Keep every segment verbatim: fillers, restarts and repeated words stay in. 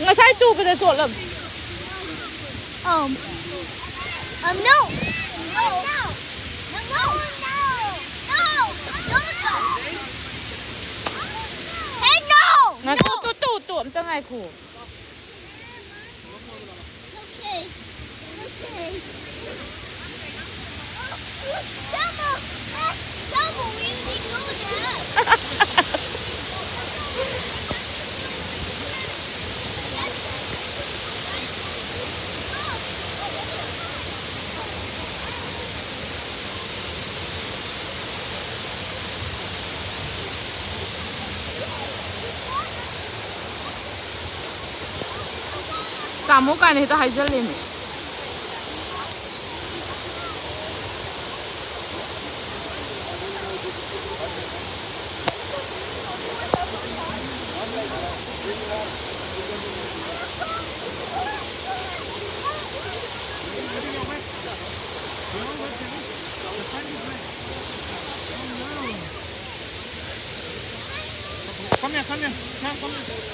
ꯉꯁꯥꯏ ꯇꯨꯕꯗ ꯆꯣꯠꯂꯝ꯫ Um, um, no. No. No. No. No. No. No. Hey, no. ꯉꯥꯏꯈꯣ, No. Two, two, two, ꯑꯝꯇ ꯉꯥꯏꯈꯣ꯫ Okay. Okay. ꯇꯥꯃꯣ ꯀꯥꯏꯅ ꯍꯦꯛꯇ ꯍꯥꯏꯖꯜꯂꯦꯃꯤ꯫ Come here, come here. Come, come here.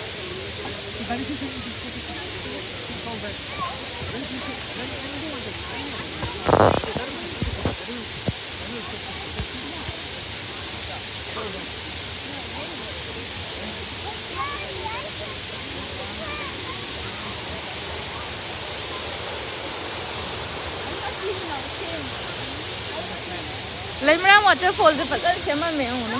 ꯂꯩꯃꯔꯥꯝ waterfallꯁꯦ ꯐꯖꯅ ꯁꯦꯝꯃꯝꯃꯦ, ꯌꯦꯡꯉꯨꯅꯦ꯫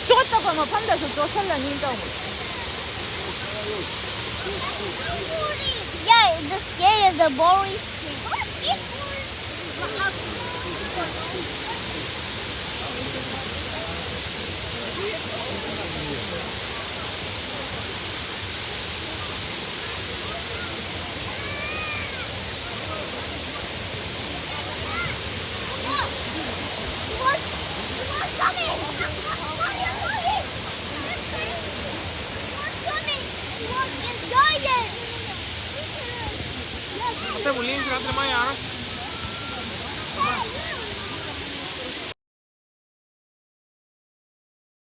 ꯆꯣꯠꯇꯕ ꯃꯐꯝꯗꯁꯨ ꯆꯣꯠꯁꯜꯂꯅꯤ ꯇꯧꯕ꯫ Yeah, the skate is a boring skate. ꯑꯃꯨꯛ ꯂꯦꯡꯁꯤꯔꯥ ꯅꯠꯇ꯭ꯔ ꯃꯥ ꯌꯥꯔꯣꯏ?